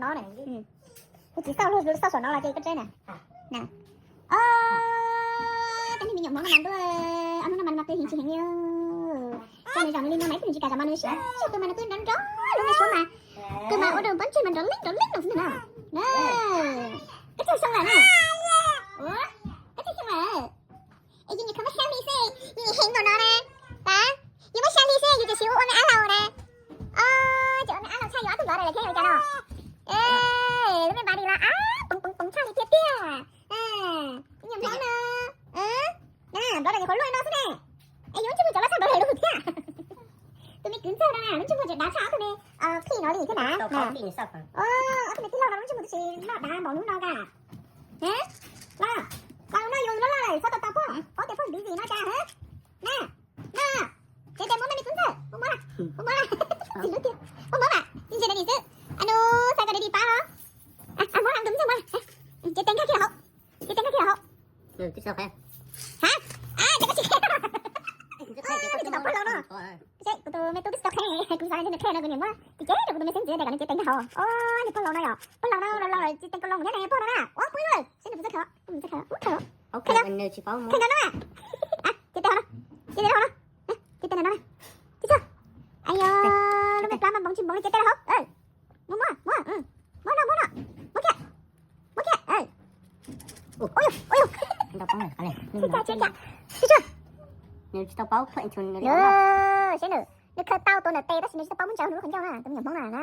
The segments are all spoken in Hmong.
No na. Kuv tsis xauj, xauj saum no los ces koj tseb na. Na. Os, cov niag me nyuam Hmoob no mas ntuj, ob hnub no mas mas pes heev tsis heev li. Coj nws zaum nws li no mas ib tug nws tsis kam zaum mas nws siab tsis tu mas nws twb nrov nrov lub me suab mas. Kws mas ua rau pob ntseg mas nrov leej nrov leej no xwb na. Koj txawj xyoo lawm na. Ua, koj txawj xyoo lawm. Es yus nim qhov muab xyab hli xwb, yus nim heev npaum no na. Yus muab xyab hli xwb yus tseem siv ua me ab laus na. Ces ua me ab laus tshaj yus ob tug npawg lawm thiab yus cas no. Lub me npav li los ab poov poov poov tshaj li tiag tiag. Me nyuam Hmoob no, npawg lawv nyuam qhuav luaj no xwb ne. Es yus lub ntsej muag tseem loj tshaj npawg lawv lub thiab. Tus me kwv ntxawg no na lub ntsej muag tseem dav tshaj ob tug me phij no li thiab na. Ob tug me tij laug no lub ntsej muag twb tsis loj dav npaum hnub no ka. Los, los no yus loj loj lawm txhob tau tau poj, ob tias poj busy no cas. Na, na, tsev tes muab me me tub ntxawg, muab muab, muab muab, tsis lub tiag, muab muab mas tsis ntsia dai dis xwb. Anus, xav kom dai dis pab os. Muab tus ntxawg muab, tsev tes nkag kiag hauv, tsev tes nkag kiag hauv. Ha, ces koj tsis qhia, tsis tau pab laus no. Seb kuv tus me tub twb tsis tau qhia, kuv xav ntshe nws qhia no kuv niam muab tis cev rau kuv tus me xeeb ntxwv tias kom nws tsev tes nkag hauv. Os, niag pog laus no yom, pog laus no laus laus lawm tsis tes nkauj laus thiab ne, pog no na. Ua pw lawm, seb nws puas txawj qhia, puas txawj qhia, ua qhia. Qhia no, qhia no na. Tsev tes hauv no, tsev tes hauv no, tsis txog. Ayo, lub me plab mas npoov tsis npoov li, tsev tes hauv. Muab muab, muab, muab no, muab no, muab kiag, muab kiag. Ua yog, ua yog. Tsis txog, tsis txog. Seb nws, nws khaws tau tus ntawm tes tab sis nws tsis tau paub muab ntsaws hauv lub qhov ncauj na, tus me nyuam Hmoob no na.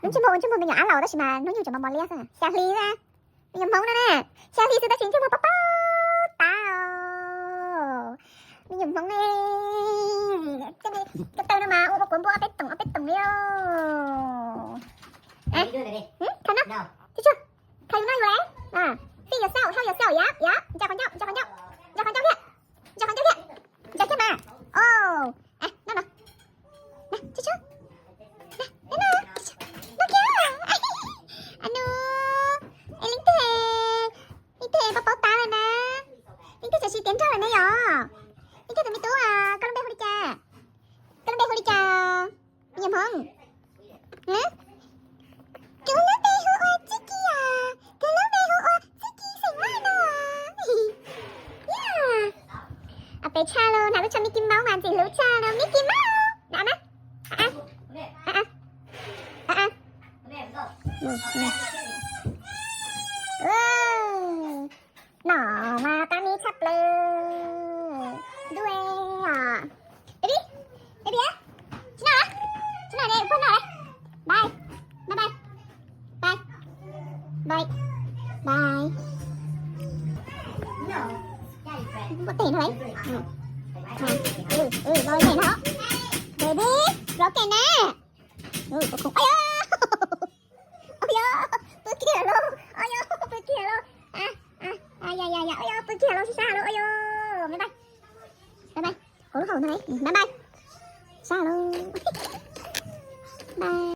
Lub ntsej muag ua ntsej muag me nyuam ab laus tab sis mas hnub nyoog tseem mos mos liab xwb. Xya hli na, xya hli xwb tab sis ntsej muag paub paub tab os. Me nyuam Hmoob ne, cov taw no mas ua ua kuv npua ob peb toom ob peb toom li os. Khaws no, tsis txog, khaws yus no yus lawm. Feed yourself, help yourself, yep, yep, ntsaws qhov ncauj, ntsaws qhov ncauj, ntsaws qhov ncauj thiab, ntsaws qhov ncauj thiab, ntsaws thiab mas. No no, tsis txog, no kiag. Anus, es leej twg, leej twg paub paub tab lawm na, leej twg txawm siv tiav nrog lawm ne yom. Leej twg tus me tub, koj lub npe hu li cas? Koj lub npe hu li cas? Me nyuam Hmoob. Kuv lub npe hu ua Txij Kiv os, kuv lub npe hu ua Txij Kiv xeem Vaj no. Yog, pes tshaj los hnav lub tsho Mickey Mouse mas ntxim hlub tshaj los Mickey Mouse na na. No mas qab mib tshaj plaws. Ntuj os. Baby, baby, tsis noj, tsis noj ne, pog noj lawm. Bye, bye bye, bye, bye, bye. Npau tes no lawm. Npau tes no. Baby, broken na. Ua yog, pw kiag lauj, ua yog, pw kiag lauj. Ua yog, pw kiag lauj, sab sab lauj, ua yog, bye bye. Bye bye, hauv no, bye bye. Sab lauj, bye.